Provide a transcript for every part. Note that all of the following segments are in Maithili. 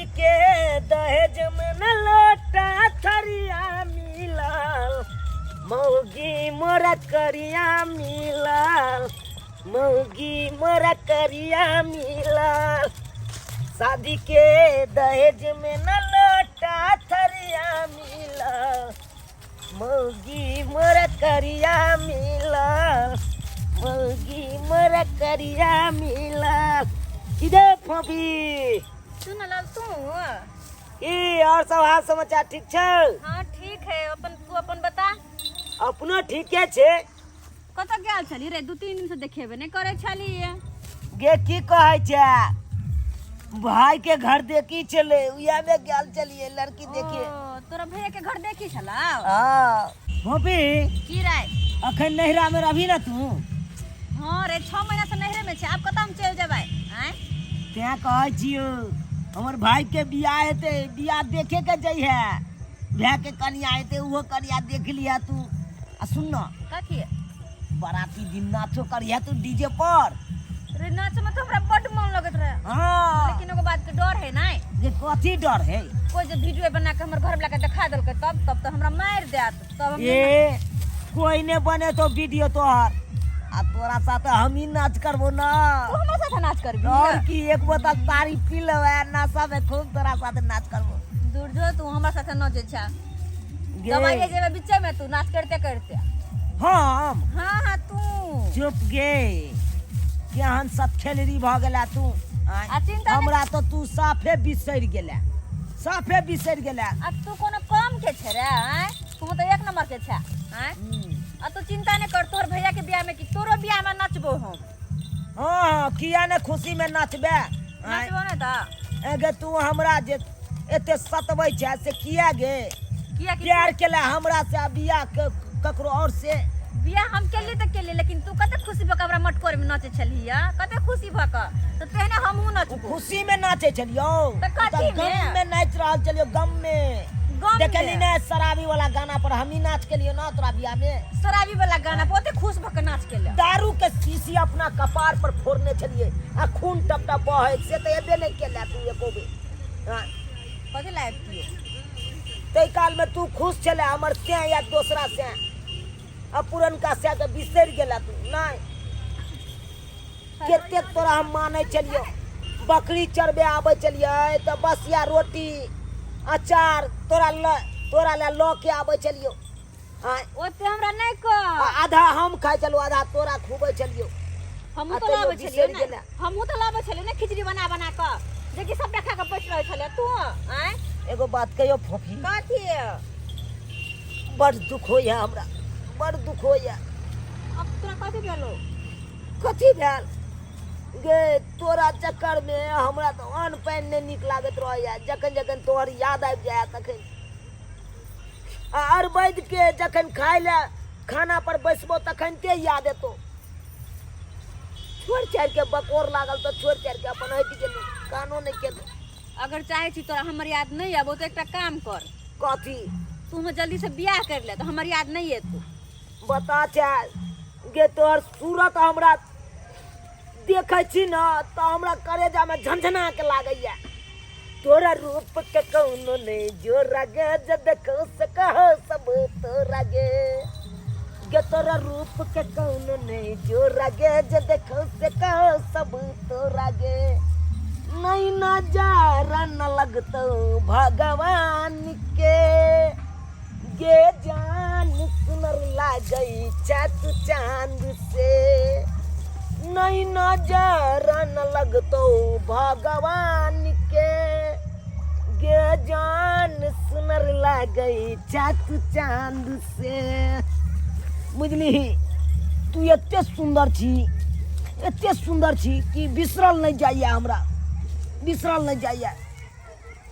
शादी के दहेज में न लोटा थरिया मिलल, मौगी मोरा करिया मिलल, मौगी मोरा करिया मिलल। शादी के दहेज में न लोटा थरिया मिलल, मौगी मोरा करिया मिलल, मौगी मोरा करिया मिलल। इधर फोफी सुन लाल तू। ई और सब हाल समाचार ठीक छै? हाँ ठीक है, अपन तू अपन बता। अपनो ठीके छै। कतऽ गेल छली रे? 2-3 दिन से देखेबे नहि करै छली। गे की कहै छै, भाई के घर देखी छलै, उया में गेल छलियै लड़की देखिए। ओ, तोरा भैया के घर देखी छला? हाँ भोपी। की राय? अखन नैहरा में रहबी ना तू? हाँ रे, 6 महीना से नैहरे में छै, आब कतऽ हम चलि जेबै? आँय तें कहै छियौ, हमर भाई के बियाह हेतै, बियाह देखे के जइहे, भाय के कनिया हेतै, ओहो कनिया देख लिहे तू। आ सुन न। कथी? बराती दिन नाचो करिहे तू डीजे पर। रे नाच में तो हमरा बड्ड मन लगत रहे। हाँ। लेकिन एगो बात के डर है ना। जे कथी डर है? कोई जे वीडियो बना के हमर घर वाला के देखा देलकै तब तो हमरा मारि देत, तब हम ए कोई ने बने तो वीडियो तोहर, आ तोरा साथ हम ही नाच करबो ना। तू हमरा साथ नाच करबी? और की, एक बोतल तारी पी लेबै आ नशा में खूब तोरा साथ नाच करबो। दूर जो, तू हमरा साथ नाचै छा। गे। दवाई ले जेबै बीचे में तू नाच करते करते। हम? हाँ हाँ तू। चुप गे, केहन सब खेलरी भऽ गेला तू। आँय? आ चिंता नहि- हमरा तो तू साफे बिसरि गेला, साफे बिसरि गेला। आ तू कोनो कम के छे रे? आँय तू तऽ एक नंबर के छे। आँय आ तू चिंता नहि कर, तोहर भैया के बियाह में की तोरो बियाह में नचबो हम। हाँ हाँ, किया ने खुशी में नचबे? आँय? नचबो ने तऽ। एगे तू हमरा जे एते सतबै छै से किया गे? किया कि प्यार केला हमरा से आ बियाह ककरो और से? बियाह हम केली तऽ केली, लेकिन तू कते खुशी भऽ कऽ हमरा मटकोर में नचै छलही, कते खुशी भऽ कऽ, तऽ तेहने हमहूँ नचबो। खुशी में नाचै छलियौ? तऽ कथी तऽ गम में? में नाचि रहल छलियौ, गम में। गम में? देखली ने शराबी वाला गाना पर हमही नाच केलियौ ना तोरा बियाह में। शराबी वाला गाना पर ओते खुश भऽ कऽ नाच केले? दारू के शीशी अपना कपार पर फोड़ने छलियै आ खून टप टप बहै, से तऽ एबे नहि केले तू एको बेर। हाँ। कथी लायक तू? ताहि काल में तू खुश छले हमर से या दोसरा से, आ पुरनका से के बिसरि गेला तू। नहीं कतेक तोरा हम मानै छलियौ, बकरी चरबे आबै छलियै तऽ बसिया रोटी अचार तोरा लए लऽ के आबै छलियौ। आँय? ओते हमरा नहि कह। आ आधा हम खाइ छलहुँ, आधा तोरा खुबै छलियौ। हमहूँ आ तऽ तैयो लाबै छलियौ बिसरि ने। गेला। हमहूँ तऽ लाबै छलियौ ने खिचड़ी बना बना कऽ, जेकि सबटा खा कऽ बैठ रहै छलै तू। आँय? एगो बात कहियौ फोफी? कथी? बड़ दुख होइए हमरा, बड़ दुख होइए। अब तोरा कथी भेलो? कथी भेल गे? तोरा चक्कर में हमरा तऽ अन्न पानि नहि नीक लागैत रहैए। जखन जखन तोहर याद आबि जाए तखन, आ अरबैद के जखन खाय लए खाना पर बैसबो तखन ते याद एतो। छोड़ि छाड़ि के बकोर लागल तऽ छोड़ि छाड़ि के अपन हटि गेलहुँ, कानो नहि केलहुँ। अगर चाहे छी तोरा हमर याद नहि आबो तऽ एकटा काम कर। कथी? तू हमर जल्दी से बियाह कर ले तऽ हमर याद नहि एतो। बता छै गे, तोहर सूरत हमरा देखै छी ने तऽ हमरा करेजामे झंझना के लागैया। तोरा रूप के कौनो नहीं जोरा गे, जद देखो से कहो सब तोरा गे। गे तोरा रूप के कौनो नहीं जोरा गे, जद देखो से कहो सब तोरा गे। नहीं नजारा न लगतो भगवान के गे, जान सुनर लागै छत चांद से। नहीं नजारा न लगतो भगवान के गे, जान सुनर लागै छत चांद से। बुझली, तू एते सुंदर छी, एते सुंदर छी कि बिसरल नहीं जाइए हमरा, बिसरल नहीं जाइए।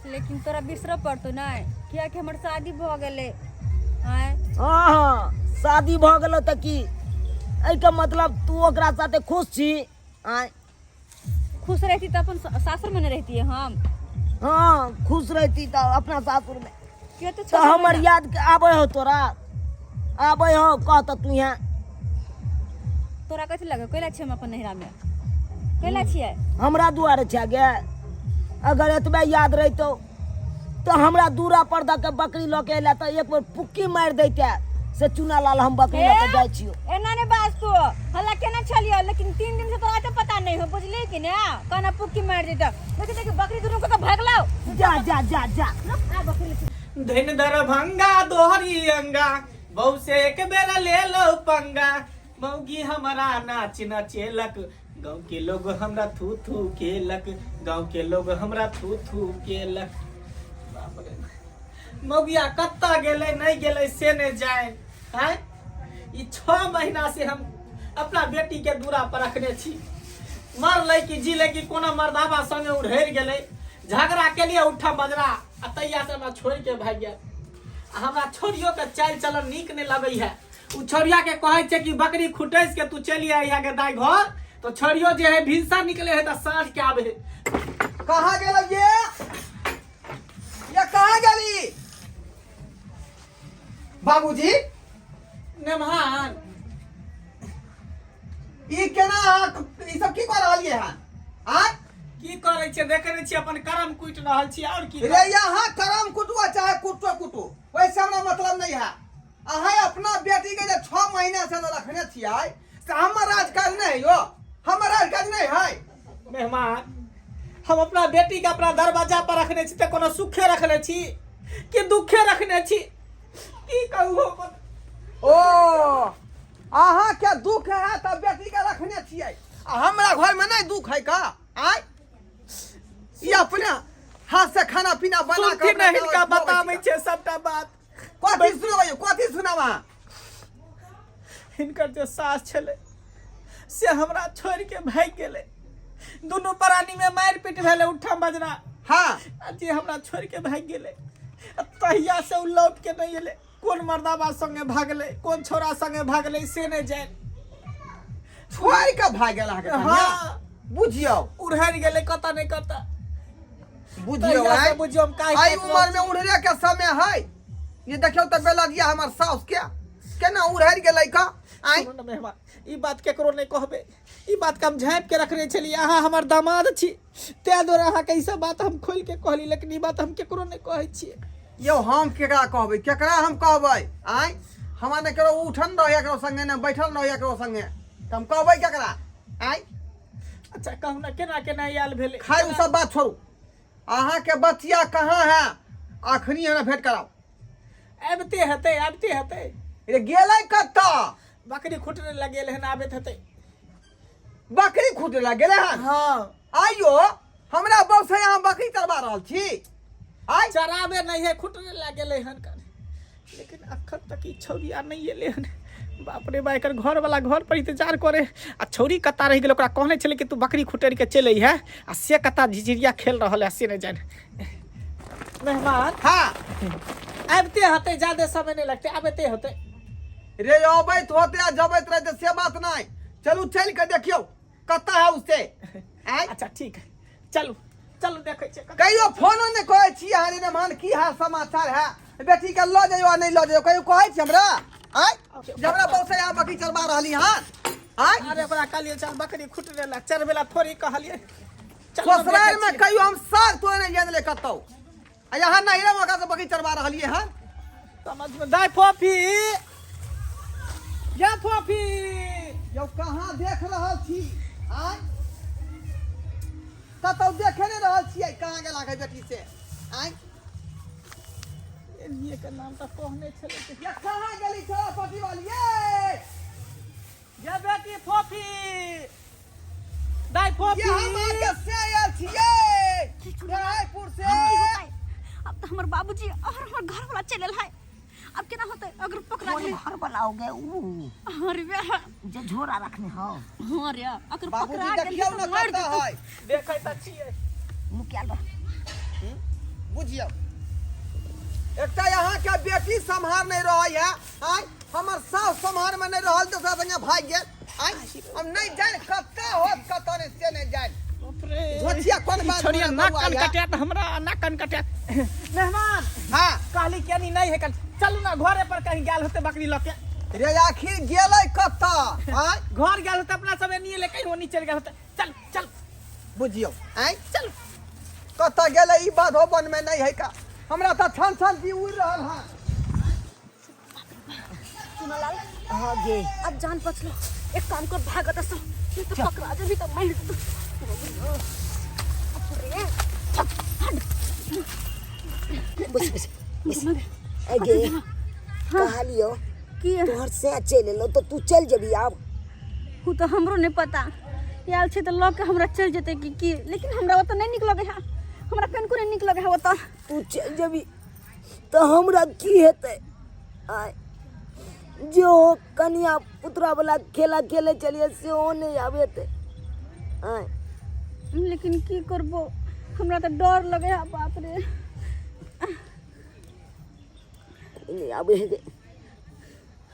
लेकिन तोरा बिसरऽ पड़तौ नहि, कियाकि हमर शादी भऽ गेलै। आँय? हाँ हाँ, शादी भऽ गेलौ तऽ की, एहिके मतलब तू ओकरा साथे खुश छी? आँय? खुश रहती तऽ अपन सासुरमे नहि रहतियै हम? हाँ, खुश रहती तऽ अपना सासुरमे। किया तऽ तऽ हमर याद के आबै हो तोरा? आबै हो? कह तऽ तू यहाँ तोरा कथी लगे? कैला छियै हम अपन नैहरामे? कैला छियै? हमरा दुआरे छै गे। अगर एतबे याद रहितौ तऽ हमरा दूरा पर दऽ के बकरी लऽ के एला तऽ एक बेर पुक्की मारि दैते से चूना लाल हम बकरी लऽ के जाइ छियौ। एना नहीं बाज तू, हल्ला केना छलियो, लेकिन 3 दिन से तोरा तो पता नहीं हो, बुझली कि ना कना पुक्की मार देता। देखी देखी बकरी दुनू को तो भागलाओ। जा जा जा जा। आ बकरी ले। धन दरभंगा दोहरी अंगा, बहू से एक बेरा ले लो पंगा, मौगी हमरा नाच नचेलक, गाँव के लोग हमरा थू थू केलक, गाँव के लोग हमरा थू थू केलक। बाप रे, मौगिया कत्ता गेलै नहीं गेलै से नहीं जाए हैं। ई 6 महीना से हम अपना बेटी के दूरा पर रखने छी, मरलै कि जीलै कि कोनो मर्दाबा संगे उड़हरि गेलै, झगड़ा के लिए उठा बजरा आ तैया से हमरा छोड़ के भागि गेल। आ हमरा छोड़ियो के चालि चलन नीक नहीं लगै है। उ छोड़िया के कहै छै कि बकरी खुटैस के तू चलि आइ के दाई घर, तो छोड़ियो जे है भिनसा निकले है त साँझ के आबे है। कहाँ गेल ये? ये कहाँ गेली? बाबूजी? नेमहान। ई केना अहाँ ई सब की कऽ रहलियै हन? आँय? की करै छियै देखै नहि छियै, अपन करम कुटि रहल छी और की। रे यहाँ करम कुटुआ चाहे कुटो कुटू, वैसे हमरा मतलब नहीं है। अहाँ अपना बेटी के जे 6 महीना से रखने छियै से हमर राजकाज नहीं है यो, हमर राजकाज नहीं है। मेहमान, हम अपना बेटी के अपना दरवाजा पर रखने छी तऽ कोनो सुखे रखने छी कि दुखे रखने छी, की कहू हम। ओ अहाँ के दुख है तऽ बेटी के रखने छियै, आ हमरा घर में नहीं दुख है का? आय ई अपने हाथ से खाना पीना बना के सुनथिन ने हिनका बताबै छै सबटा बात। कथी सुनाबै, कथी सुनाब अहाँ? हिनकर जे सास छलै से हमरा छोड़ि के भागि गेलै, दुनू प्राणी में मारि पीट भेलै उठा बजरा। हाँ। आ जे हमरा छोड़ि के भागि गेलै तहिया से उ लौट के नहीं एलै, कोन मर्दाबा संगे भागलै कोन छोरा संगे भागलै से नहीं जानि। छोड़ि के भागि गेल अहाँके? हाँ। बुझियौ उड़हरि गेलै कतऽ नहि कतऽ। बुझियौ तहिया से बुझियौ हम काहे एहि काटि उमर में उड़रे के समय है। ये देखियौ तऽ बेलदिया हमर साउस के केना उड़हरि गेलै का? आँय? सुनू ने मेहमान, ई बात केकरो नहि कहबै, ई बात के हम झाँपि के रखने छलियै, अहाँ हमर दामाद छी ताहि दुआरे अहाँके ई सब बात हम खोलि के कहली, लेकिन ई बात हम केकरो नहि कहै छियै। यौ हम केकरा कहबै, केकरा हम कहबै? आँय हमरा ने केकरो उठन रहैया केकरो संगे, ने बैठल रहैया केकरो संगे, तऽ हम कहबै केकरा? आँय? अच्छा कहू ने केना केना आयल भेलै? खाइ ओ सब बात छोड़ू, अहाँके बचिया कहाँ है? अखनी हमरा भेंट कराउ। आबिते हेतै, आबिते हेतै। रे गेलै कतऽ? बकरी खुटने लगेल हन, आबैत हेतै। बकरी खुटने लगेलै हन? हाँ। आइयो हमरा बस से अहाँ बकरी चरबा रहल छी? आइ चराबे नहीं है, खुटने लगेलै हन। लेकिन अखन तक ई छौरिया नहीं एलै हन। बाप रे बा, एकर घर वाला घर पर इंतजार करे आ छौरी कत्ता रहि गेल। ओकरा कहने छलै कि तू बकरी खुटरि के चलि अइहे, आ से कत्ता झिझिरिया खेल रहल है से नहीं जाने। मेहमान। हाँ। आबिते होतै, ज्यादा समय नहीं लगतै, आबिते होतै। रे अबैत होते आ जबैत रहते से बात नहीं, चलू चलि के देखियौ कत्ता है उससे। आँय? अच्छा ठीक है, चलू चलू देखै छियै। कहियो फोनो नहि कहै छी अहाँ रे मेहमान, की हाल समाचार है, बेटी के लऽ जइयो आ नहि लऽ जइयो, कहियो कहै छी हमरा? आँय? जे हमरा बौसे अहाँ बकरी चरबा रहली हन? आँय? अरे ओकरा कहलियै चल बकरी खुटने ला, चरबे ला थोड़ी कहलियै। चलू हम ससुराल देखै में छियै। कहियो हम साग तोड़े नहि गेल कतौ, आ यहाँ नहिरा में ओकरा से बकरी चरबा रहलियै हन। समझ में दाइ फोफी, या फोफी यौ कहाँ देख रहल छी? आँय कतौ देखे नहि रहल छियै, कहाँ गेल अहाँके बेटी से? आँय एनिये के नाम तऽ कहने छलै। या कहाँ गेली छोरा पति वाली ये? ये बेटी फोफी, दाइ फोफी, ये हम आके से आयल छियै रायपुर से। अब तो हमर बाबूजी और हमर घर वाला चलल है, अब केना होतै अगर पकड़ा कोन गेलै? घर वाला हो गए ऊ? हाँ रे बे। जे झोरा रखने हो। हाँ रे, अगर बाबूजी पकड़ा गेलै देखियौ तऽ ने मारि कतऽ देतौ। है। देखै तऽ छियै। नुकायल रह। बुझियौ एकटा यहाँ के बेटी सम्हार नहीं रहे है, आँय हमर सास सम्हार में नहीं रहल, दोसरा संगे भागि गेल। आँय हम नहीं जानि कतऽ होत कतऽ नहीं से नहीं जानि। बाप रे। झोचिया कोन बात छोड़िया में ना बौआ कान या? कटियात हमरा, ना कान कटियात। मेहमान। हाँ। कहली केनी नहीं है कल, चलू ना घरे पर कहीं गेल होते बकरी लऽ के। रे आखिर गेलै कतऽ? आँय घर गेल होते अपना सब एनिये ले कहीं ओनी चलि गेल होते। चल चल बुझियौ आँय चल। कतऽ गेलै ई बाधो वन में नहीं है का हमरा तऽ छन छन जी उड़ रहल हन। चुनालाल। हाँ गे। अब जान बचलो, एक काम कर, भागत असो, नहीं तो पकड़ा जबी तो मार दे। अरे बस बस बस। ए गे, कहलियो की? तोहर से चलि एलो तऽ तू चलि जेबी आब? उ तो हमरो नहीं पता, आयल छै तऽ लऽ के हमरा चलि जेतै कि की, लेकिन हमरा ओतऽ नहि नीक लगै है, हमरा कनिको नहि नीक लगै है ओतऽ। तू चलि जेबी तऽ हमरा की हेतै? आय जे ओ कनिया पुतरा वाला खेला खेले चलिए सेहो नहि आब हेतै। आय लेकिन की करबो, हमरा तऽ डर लगै है, बाप रे। नहि आबै हेतै।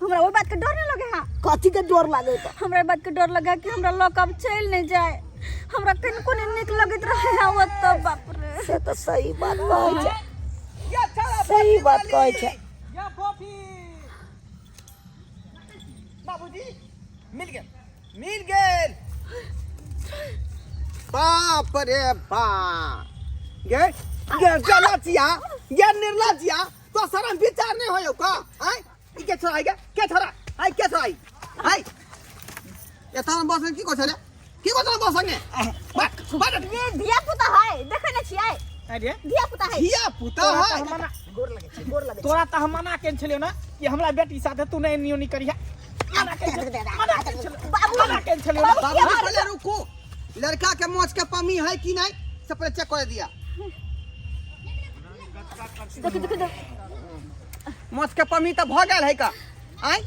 हमरा ओहि बात के डर नहीं लगे है। कथी के डर लागे तऽ? हमरा ई बात के डर लगे कि हमरा लऽ के अब चलि नहीं जाए, हमरा कनिको नहीं नीक लगैत रहे है ओतऽ, बाप रे। से तऽ सही बात कहै छै। ये छोड़ा। सही बात कहै छै। या फोफी। बाबूजी, मिल गेल, मिल गेल। बाप रे बाप, गे गे गलतिया, गे निर्लज्जिया, तो शरम विचार नहीं होयो का? आय ई के छोड़ा गे, के छोड़ा आय, के छोड़ा आय? एता बस की को छले, की को छले बस संगे? बाट बाट। ये धिया पुता है, देखे नहीं छियै? अरे धिया पुता है। धिया पुता तोरा है। तऽ हम मना गोर लगे छै, गोर लगे छै। तोरा तऽ हम मना केने छलियौ ने कि हमरा बेटी साथे तू नहि एनियो नहि करिहा। मना केने छलियौ, मना केने छलियौ। बाबू। मना केने छलियौ ने। बाबू, पहले रुको, लड़का के मोच के पमी है कि नहीं से पहले चेक कर दिया। देखो देखो देखो। मोच के पमी तऽ भऽ गेल है का? आय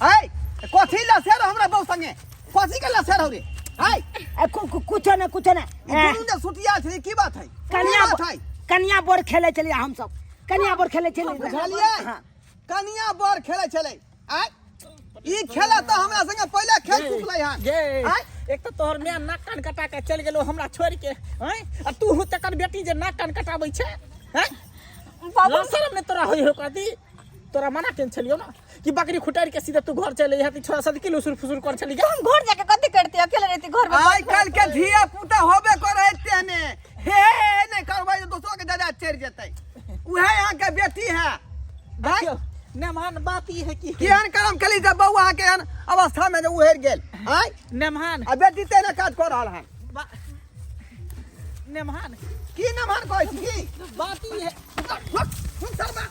आय, कथी लसेर हमरा बहु संगे? कथी के लसेर हो रे? आय। ए, कुछो ने, कुछो ने। ई दुनू जे सुतिया छै, की बात है? कनिया की बात है? कनिया बोर खेले चलिए, हम सब कनिया बोर खेले चलिए। बुझलियै? हाँ। कनिया बर खेले छलै। आय, ई खेला तऽ हमरा संगे पहिले खेल चुकलै हन। गे। आय। एक तऽ तोहर माय नाक कान कटा के चलि गेलो हमरा छोड़ि के, हैं, आ तू हूँ तकर बेटी जे नाक कान कटाबै छै, हैं? बाबू। शरम नहि तोरा होइ हो? कथी तोरा मना केने छलियौ ने कि बकरी खुटारि के सीधे तू घर चलि अइहे, तऽ छोड़ा साथ की लुसुर फुसुर कर छली गे? हम घर जाके कथी करती? अकेले रहती घर में। आइ काल्हि के धिया पुता होबे करे तेने हे हे नहि करबै तऽ दोसरो के दादा चढ़ि जेतै। उहे यहाँ के बेटी है भाई। देखियौ नेमहान, बात ई है कि केहन करम केली जब बौआ अहाँके एहन अवस्था में जे उहरि गेल? आँय। नेमहान। आ बेटी तेने काज कऽ रहल हन। नेमहान। की नेमहान कहै छी की? बात ई है। सुन शर्मा,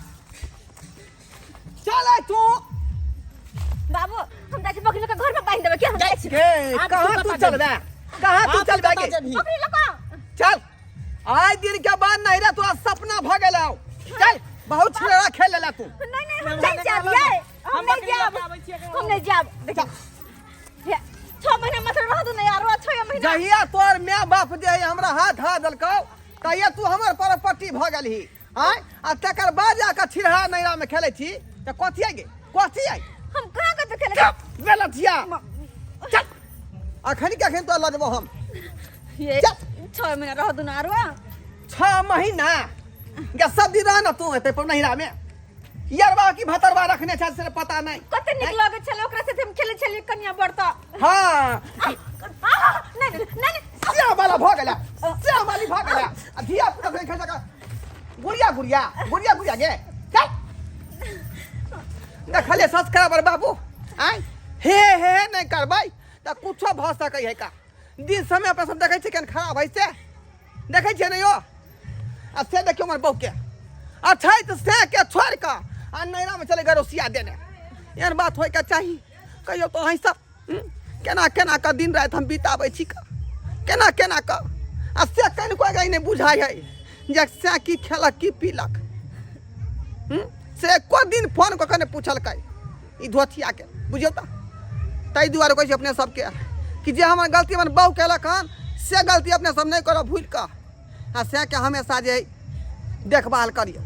चल आइ तू। बाबू, हम जाइ छी, बकरी लऽ के घर में बान्हि देबै। के हम जाइ छी। गे। आब कहाँ तू तू कतऽ चलबे? कहाँ तू आब तू चलबे कतऽ गे? जेबही? बकरी लऽ के। चल, आइ दिन के बाद नहीं रे तोरा सपना भऽ गेल। हौ चल, बहुत छिलरा खेल लेला तू। नहीं नहीं, हम नेमहान, नहीं जाब। एकरा लऽ ये कऽ। हम हम नहीं बकरी लऽ जाब। कऽ आबै छियै एकरा। हम नहीं जाब। देखिए, 6 महीना मतलब रह दू ना यार, 6 महीना। जहिया तोर माय बाप जे है हमरा हाथ हाथ देलकौ तहिया तू हमर परपट्टी भऽ गेलही। आँय, आ तकर बाद जाकऽ छिरहा नैरा में खेलै छी तऽ कथी आइ गे, कथी आइ? हम कहाँ कतऽ खेले? गलतिया, चल, अखन के अखन तोरा लऽ जेबौ हम। ये चल। 6 महीना रह दू ना आरो। 6 महीना गे, सब दिन रह ना तू एते पर नैरा में। यरबा की भतरबा रखने छ से पता नहीं। कते नीक लगै छलै ओकरा साथे हम खेलै छलियै कनिया बड़ तऽ। हाँ। आह, नहीं नहीं नहीं नहीं। श्याम वाला भऽ गेला, श्याम वाली भऽ गेला, आ धिया पुता खेल सका गुड़िया गुड़िया गुड़िया गुड़िया गे। चल, देखलिए सब्सक्राइबर बाबू, आय हे हे हे नहीं करबै तऽ कुछो भऽ सकै है का। दिन समय पर सब देखै छियै केहन खराब है, से देखै छियै ने यौ? आ से देखियौ हमर बहूके, अछैत से के छोड़ि कऽ आ नैरामे चले गरोसिया देने। एहन बात होइके चाही? कहियौ तऽ अहीं सब, केना केना कऽ दिन राति हम बिताबै छी कऽ, केना केना कऽ, आ से कनिको ई नहि बुझाइ है जे से की खेलक की पीलक। से एको दिन फोन कऽ के नहि पुछलकै ई धोथियाके, बुझियौ तऽ। ताहि दुआरे कहै छी अपने सबके कि जे हमर गलती हमर बहु केलक हन से गलती अपने सब नहि करब भूलि कऽ, आ से के हमेशा जे है देखभाल करियौ।